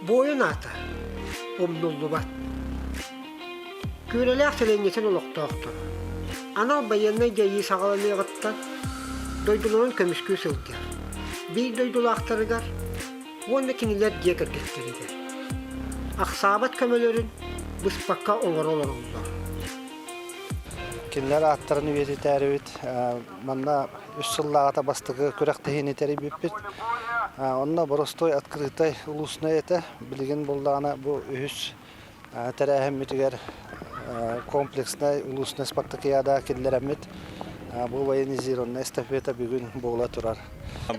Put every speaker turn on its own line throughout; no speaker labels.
Буойун аата умнуллубат. Күөрэлээх сэлиэнньэтин олохтоохторо анал байыаннай дьайыы саҕаланыаҕыттан дойдуларын көмүскүү сылдьар биир дойдулаахтарыгар уонна кинилэр дьиэ кэргэттэригэр ахсаабат көмөлөрүн быспакка оҥоро олороллор.
Кинилэр ааттарын үйэтитээрибит манна үс сыллааҕыта бастакы күрэхтэһиини тэрийбиппит. Онно боростуой открытай улуснай этэ. Билигин буллаҕына бу үһүс тэрээһиммитигэр комплекснай улуснай спартакиада киллэрэммит бу военизированная эстафета бүгүн буола турар.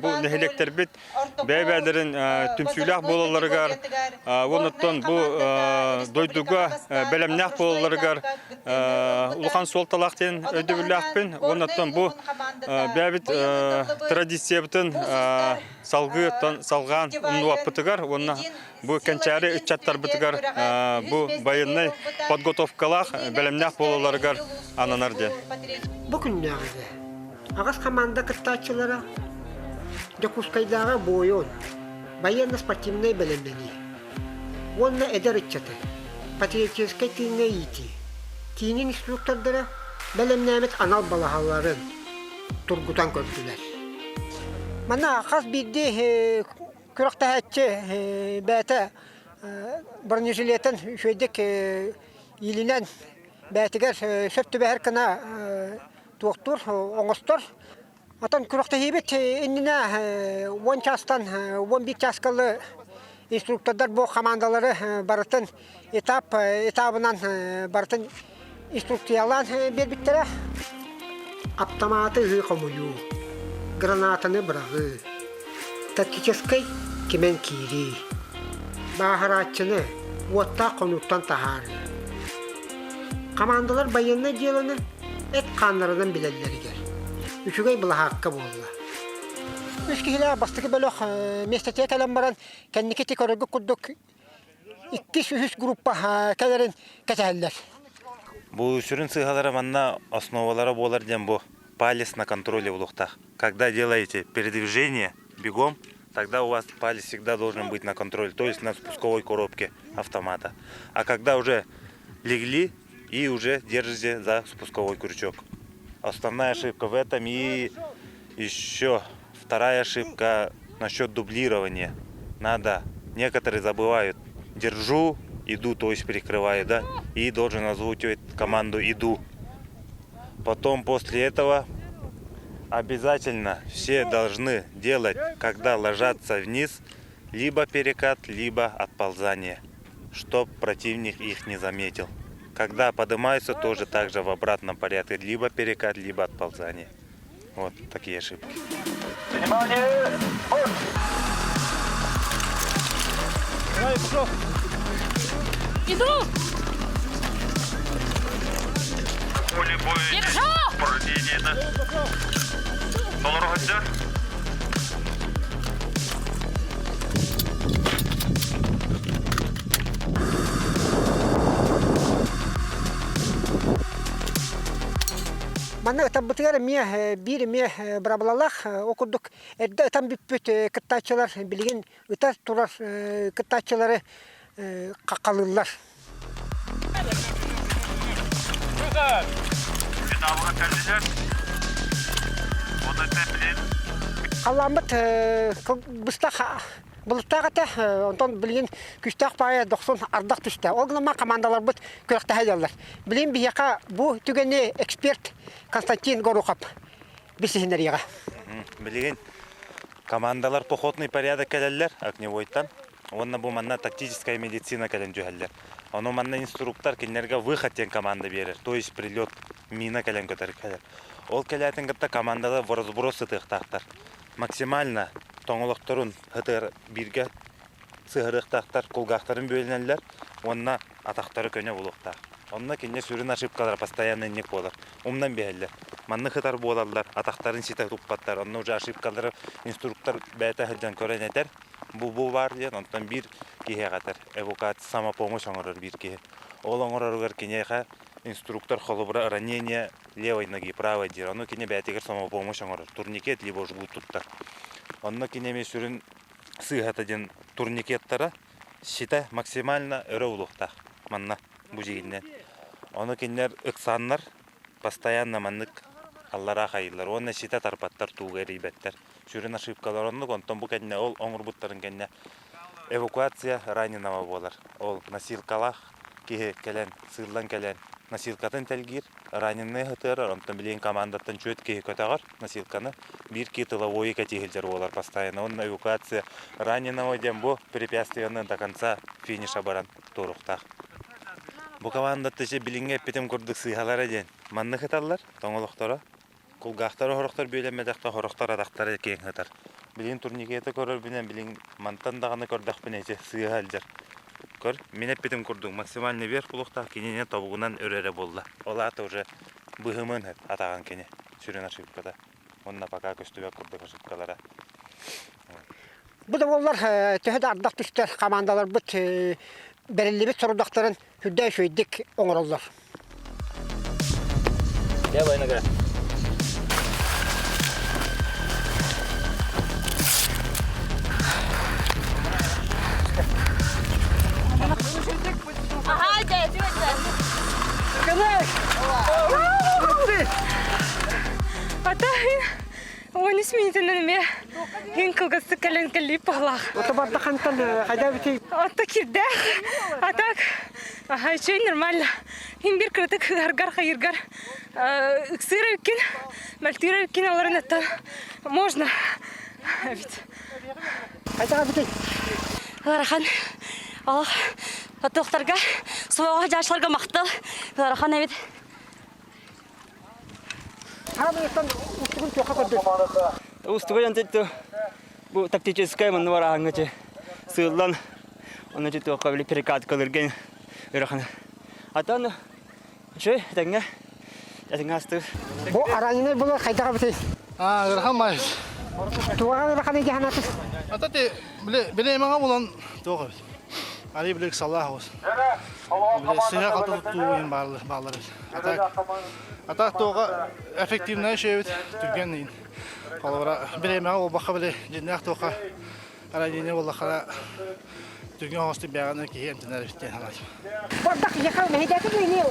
Бу нэһилиэктэрбит бэйэ-бэйэлэрин түмсүүлээх буолалларыгар уонна бу дойдуга бэлэмнээх буолалларыгар улахан суолталаах диэн өйдөбүллээхпин. Уонна бу бэйэбит традициябытын салгыы салҕаан умнубаппытыгар уонна бу кэнчээри ыччаттарбытыгар бу байыаннай подготовкалаах бэлэмнээх буолалларыгар ананар диэн.
Бу күннээҕигэ аҕыс хамаанда кыттааччылара Дьокуускайдааҕы буойун байыанна-спортивнай бэлэмнэнии уонна эдэр ыччаты патриотическай тыыҥҥа иитии киинин инструктордара бэлэмнээбит анал балаһаларын тургутан көрдүлэр. Манна хас биирдии күрэхтэһээччи бэйэтэ бронежилетын үчүгэйдик иилинэн бэйэтигэр сөп түбэһэр гына туохтуур, оҥостор. Оттон күрэхтэһиибит иннинэ 10 чаастан 11 чааска дылы инструктордар бу хамаандалары барытын этап этабынан барытын инструкциялаан биэрбиттэрэ. Аптамааты ыһыы хомуйуу, гранатаны быраҕыы, тактическай кимэн киирии, бааһырааччыны уоттаах хонууттан таһаарыы. Хамаандалар байыаннай дьыаланы эт хааннарынан билэллэригэр үчүгэй былаһаакка буолла. Үс киһилээх бастакы бөлөх миэстэтигэр кэлэн баран кэнники ити көрөргүт курдук иккис, үһүс группа кэлэрин кэтэһэллэр.
Бу сүрүн сыыһалара манна основалара буолар диэн бу палец на контроле булуохтаах. Когда делаете передвижение бегом, тогда у вас палец всегда должен быть на контроле, то есть на спусковой коробке автомата. А когда уже легли и уже держите за спусковой крючок. Основная ошибка в этом и еще вторая ошибка насчет дублирования. Надо, некоторые забывают, держу, иду, то есть перекрываю, да, и должен озвучивать команду «иду». Потом после этого обязательно все должны делать, когда ложатся вниз, либо перекат, либо отползание, чтоб противник их не заметил. Когда поднимаются, тоже так же в обратном порядке, либо перекат, либо отползание. Вот такие ошибки.
Внимание!
Давай, пошел!
Иду!
Поле боя
Держу!
Поранение. Толору
Манна ытарбытыгар эмиэ биир эмиэ бырабылалаах ол курдук эрдэ ытан бүппүт кыттааччылар билигин ыта турар кыттааччылары хаххалыыллар. Халлааммыт быстах Былыттаах этэ, онтон билигин күстээх паайа дохсун ардах түстэ. Ол гынан хамаандаларбыт күрэхтэһэ дьаллар. Билигин биһиэхэ бу түгэни эксперт Константин Горохов билсиһиннэриэҕэ.
Билигин командалар походный порядок кэлэллэр огневойтан уонна бу манна тактическая медицина кэлэн түһэллэр. Ону манна инструктор кинилэргэ выход диэн команда биэрэр, то есть прилет мина кэлэн көтөр кэлэр. Ол кэлээтин кытта командалар в разброс сытыахтаахтар. Максимально тоҥолохторун ытыар бииргэ сыһарыахтаахтар, кулгаахтарын бүөлэнэллэр уонна атахтары көнө булуохтаах. Онно кинилэр сүрүн ошибкалара постоянно инник буолар. Умнан биһэллэр. Маннык ытар буолаллар, атахтарын ситэ туппаттар. Онно уже ошибкалары инструктор бэйэтэ сылдьан көрөн этэр. Бу бу баар диэн, онтон биир киһиэхэ этэр. Эвакуация самопомощь оҥорор биир киһи. Ол оҥороругар киниэхэ инструктор холобура ранение. левой ноги, правой диир. Ону кини бэйэтигэр самопомощь оҥорор. Турникет либо жгут туттар. Онно кини эмиэ сүрүн сыыһата диэн турникеттара щита максимально өрө улуохтаах манна бу дьигиннэн. Ону кинилэр ыксааннар постоянно маннык аллараа хайыыллар уонна ситэ тарпаттар, тууга эрийбэттэр. Сүрүн ошибкалар оннук, онтон бу кэннэ ол оҥорбуттарын кэннэ эвакуация раненого буолар. Ол носилкалаах киһи кэлэн, сыыллан кэлэн носилкатын тэлгиир, раненый сытыарар, онтон билигин командаттан чүөт киһи көтөҕөр носилканы, биир киһи тыловойу кэтии сылдьар буолар постоянно. Уонна эвакуация раненого диэн бу препятствияны до конца финиша баран туоруохтаах. Бу командата билиҥҥи эппитим курдук сыыһалара диэн маннык ыталлар, тоҥолохторо. Кулгаахтара сорохтор бүөлэммэтэхтэ, сорохтор атахтара киэҥ сытар. Билигин турникеты көрөрбүнэн билигин мантан даҕаны көрдөхпүнэ ити сыыһа илдьэр. Көр, мин эппитим курдук максимально вверх булуохтаах кинини тобугунан өрө эрэ буолла. Ол аата уже быһымын атаҕын кини сүрүн ошибката. Уонна пока көстүбэт курдук ошибкалара.
Бу да буоллар төһө да ардах түстэр хамаандаларбыт бэриллибит сорудахтарын сүрдээх үчүгэйдик оҥороллор.
Левая нога.
Ата 13 минутынан эмиэ Хин кылгастык кэлэн кэллип баһылаах.
Ото барда хантан хайда бити?
Отто кирдээх. А так, аха, үчүгэй нормально. Хин бир кыратык ыһаргар хайыргар ыксыыр эбиккин, мөлтүүр эбиккин олорон оттон можно. Эбит.
Хайда бити?
Ыарахан олох туохтарга суоҕа дьаачыларга махтал ыарахан эбит.
Устуга дьон бу тактическай манна барааһыҥҥа чи сыыллан онно чи туохха били перекаткалырген ырахан. Атан үчүгэй этэҥҥэ этэҥҥэ астыыр.
Бу араннай булар хайдаҕа битий?
Аа, ырахан маайыс.
Туоҕа ырахан идиһанатыс?
Ата ти биле биле мага булан туох эбит. Али биле салаах ос. Биле сыһа қалта туттуу баалар баалар. А так, а так туоҕа эффективнай шебит түргэн иин. Холобура бириэмэҕэ буолбакка били дьиннээх туохха ранение буоллаххына түргэн оҥостук бэйэҕинэн киһи эмтэнэр эбит диэн санаатым.
Бардак яха мэһэйдээтин ини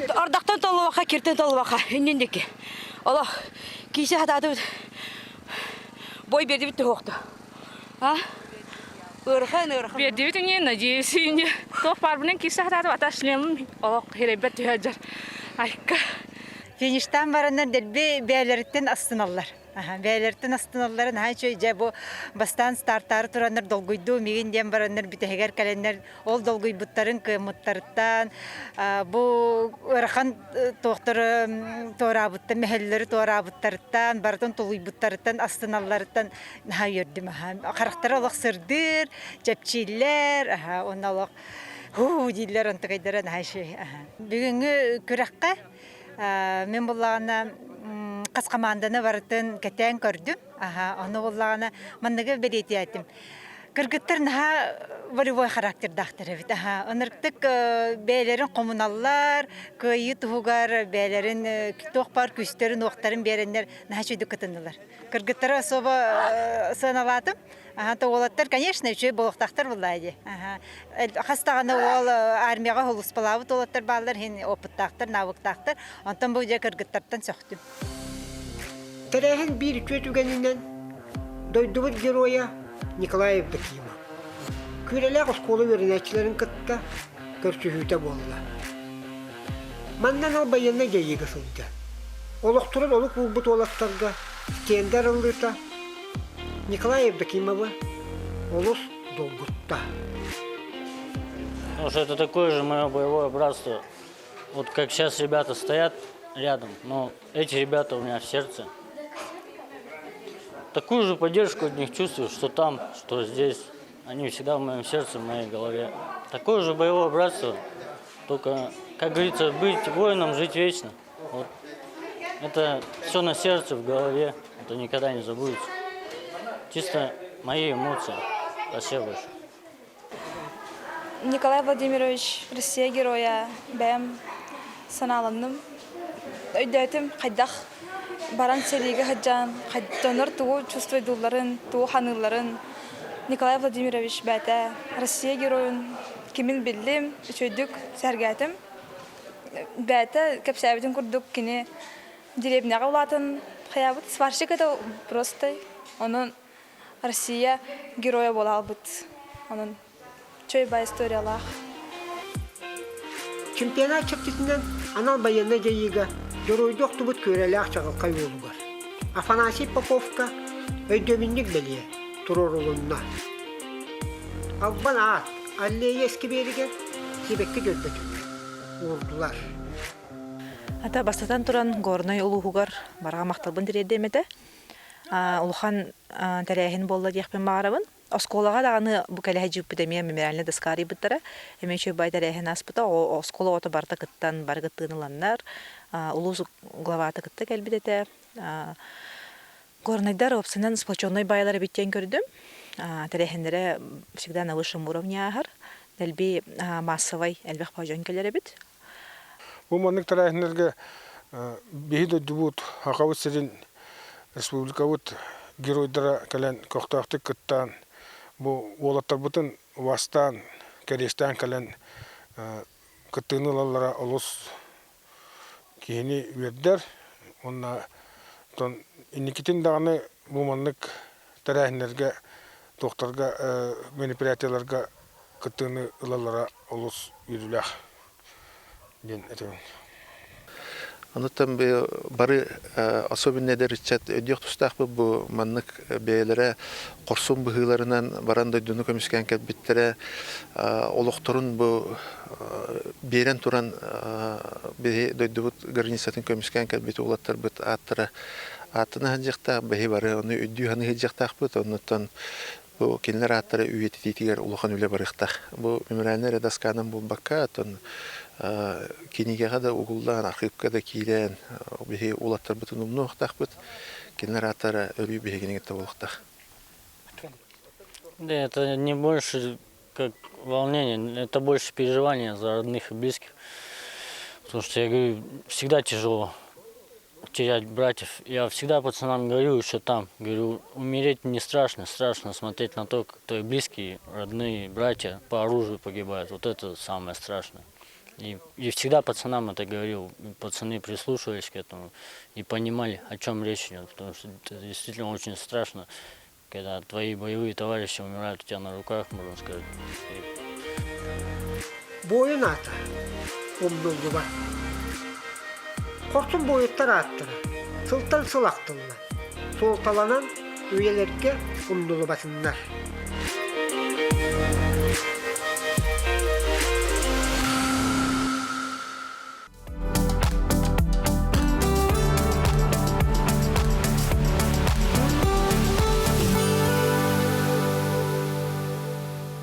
Ардактан толлубакка, киртэн толлубакка, иннин диэки. Олох, киисэ хатаатыбыт. Бой бердибит туһуохту. А? Ыарахан, ыарахан.
Биэрдибит ини, надеюсь, ини. Туох баарбынан киирсэ сатаатым, ата шлемым олох хирэйбэт түһэ Айка.
Фиништаан бараннар дэлби бэйэлэриттэн астыналлар. Бэйэлэриттэн астыналларын наһаа үчүгэй дьэ бу бастаан стартаары тураннар долгуйдуу мигин диэн бараннар бүтэһигэр кэлэннэр ол долгуйбуттарын кыаммыттарыттан бу ыарахан туохтары туораабыттан мэһэллэри туораабыттарыттан барытын тулуйбуттарыттан астыналларыттан наһаа үөрдүм харахтара олох сырдыыр чэпчииллэр уонна олох һуу дииллэр онтукайдара наһаа үчүгэй бүгүҥҥү күрэххэ мин буллаҕына хас хамаанданы барытын кэтээн көрдүм ону буллаҕына манныгы бэлиэтээтим Кыргыттар наһаа волевой характердаахтар эбит. Аха, ынырыктык бэйэлэрин хомуналлар, кыайыы туһугар бэйэлэрин туох баар күүстэрин-уохтарын биэрэннэр наһаа үчүгүйдүк кытыннылар. Кыргыттары особо сыаналаатым. Аха, то уолаттар, конечно, үчүгэй буолуохтаахтар буоллаа дии. Аха. Хас даҕаны уол армияҕа холуспалаабыт уолаттар бааллар, иһин опыттаахтар, навыктаахтар. Онтон бу дьэ кыргыттартан сөхтүм.
Тэрээһин биир үтүө түгэнинэн дойдубут геройа Николай Евдокимов Күүлэлээх оскуола үөрэнээччилэрин кытта көрсүһүүтэ буолла. Манна анал байыаннай дьайыыга сылдьар. Олохторун олук уурбут уолаттарга стендэ арыллыыта Николай Евдокимовы олус долгутта.
Потому что это такое же мое боевое братство. Вот как сейчас ребята стоят рядом, но эти ребята у меня в сердце. Такую же поддержку от них чувствую, что там, что здесь. Они всегда в моем сердце, в моей голове. Такое же боевое братство, только, как говорится, быть воином, жить вечно. Вот. Это все на сердце, в голове, это никогда не забудется. Чисто мои эмоции. Спасибо большое.
Николай Владимирович Россия геройа бэйэм санааланным. Өйдөөтүм хайдах баран сэриигэ сылдьан, дьоннор тугу чувствуйдуулларын, тугу ханыылларын. Николай Владимирович бэйэтэ Россия геройун кимин биллим, үчүгэйдик сэргээтим. Бэйэтэ кэпсээбитин курдук кини деревняҕа улаатан хайаабыт сварщик это просто онон Россия геройа буола албыт. Онон чөй бай историялаах.
Чемпионат чэрчитинэн анал байыаннай дьайыыга дьоруойдуу охтубут күөрэлээх чаҕылхай уолугар Афанасий Поповка өйдөбүнньүк бэлиэ туруорулунна. Албан аат аллея искибиэригэр сибэкки дьөрбөтүн уурдулар.
Ата бастатан туран Горнай улууһугар барҕа махталбын тириэрдиэм этэ. Улахан тэрээһин буолла диэхпин баҕарабын. Оскуолаҕа даҕаны бу кэлэ сылдьыбыппыт эмиэ мемориальнай доска арыйбыттара. Эмиэ үчүгэй бай тэрээһин ааспыта. Оскуола оҕото барыта кыттан, бары кыттыыны ыланнар, улуус главата кытта кэлбит этэ. Горнайдар уопсайынан сплоченнай баайлар эбит диэн көрдүм. Тэрээһиннэрэ всегда на высшем уровне ааһар. Дэлби массовай элбэх дьон кэлэр эбит.
Бу маннык тэрээһиннэргэ биһи дойдубут, Сахабыт сирин, республикабыт геройдара кэлэн көхтөөхтүк кыттан, бу уолаттарбытын убастаан, кэриэстээн кэлэн кыттыыны ылаллара олус киһини үөрдэр уонна оттон инникитин даҕаны бу маннык тэрээһиннэргэ, туохтарга мероприятиеларга кыттыыны ылаллара олус үөрүүлээх диэн этэбин.
Онуттан бары особенно эдэр ыччат өйдүөх тустаахпыт бу маннык бэйэлэрэ хорсун быһыыларынан баран дойдуну көмүскээн кэлбиттэрэ олохторун бу биэрэн туран биһи дойдубут границатын көмүскээн кэлбит уолаттарбыт ааттара ааттана сылдьыахтаах биһи бары ону өйдүү саныы сылдьыахтаахпыт оннуттан Бу кинилэр ааттара үйэтитиитигэр улахан үлэ барыахтаах. Бу мемориальнай эрэ досканан буолбакка, оттон кинигэҕэ да угуллаан, архыыпка да киирэн, биһи уолаттарбытын умнуохтаахпыт. Кинилэр ааттара өрүү биһигини кытта буолуохтаах.
Да, это не больше как волнение, это больше переживание за родных и близких. Потому что я говорю, всегда тяжело терять братьев. Я всегда пацанам говорю еще там, говорю, умереть не страшно, страшно смотреть на то, как твои близкие, родные, братья по оружию погибают. Вот это самое страшное. И, и всегда пацанам это говорил, пацаны прислушивались к этому и понимали, о чем речь идет, потому что это действительно очень страшно, когда твои боевые товарищи умирают у тебя на руках, можно сказать.
Буойун аата умнуллубат. Хорсун буойуттар ааттара сылтан сыл ахтыллар, суолталанан үйэлэргэ умнулубатыннар.